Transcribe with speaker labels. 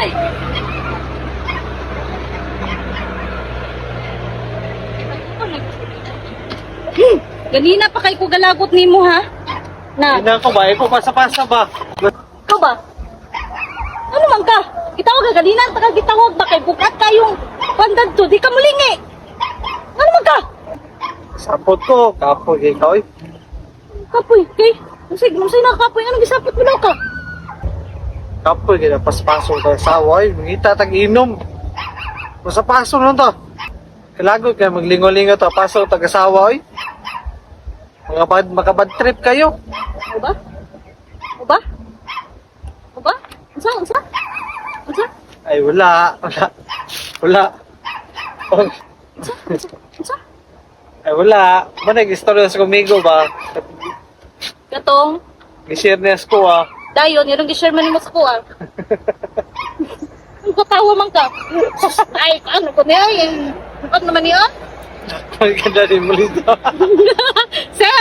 Speaker 1: Ay. Ganina pa kay ko galagot nimo, ha? Na,
Speaker 2: Ina ko ba? Ikaw pasa-pasa ba?
Speaker 1: Ikaw ba? Ano man ka? Gitawag ka ganina, taka gitawag ba kay bukat kayong pandad to, di ka mulingi. Ano man ka?
Speaker 2: Sapot ko, kapoy kay ikaw eh.
Speaker 1: Kapoy, kay. Unsay unsay na kapoy? Anong gisapot mo daw ka?
Speaker 2: Kapoy kay paspasong ka sawa eh. Mangita tag inom. Pasapasong lang to. Kalagot kay maglingo-lingo to, pasong tag asawa eh. Mga bad, makabad trip kayo.
Speaker 1: Mo ba? Mo ba? Mo ba? Unsa unsa? Unsa?
Speaker 2: Ay wala, wala. Wala. Oh,
Speaker 1: Unsa? Unsa? Unsa?
Speaker 2: ay wala. Manag istorya sa kumigo ba?
Speaker 1: Katong
Speaker 2: Gi-share niya sa ko ah.
Speaker 1: dayon yun ang gi-share man nimo sa kuha. Ang katawa man ka. Ay, ano ko niya? Ay, ano naman niya?
Speaker 2: Ang ganda din mo dito.
Speaker 1: Sir!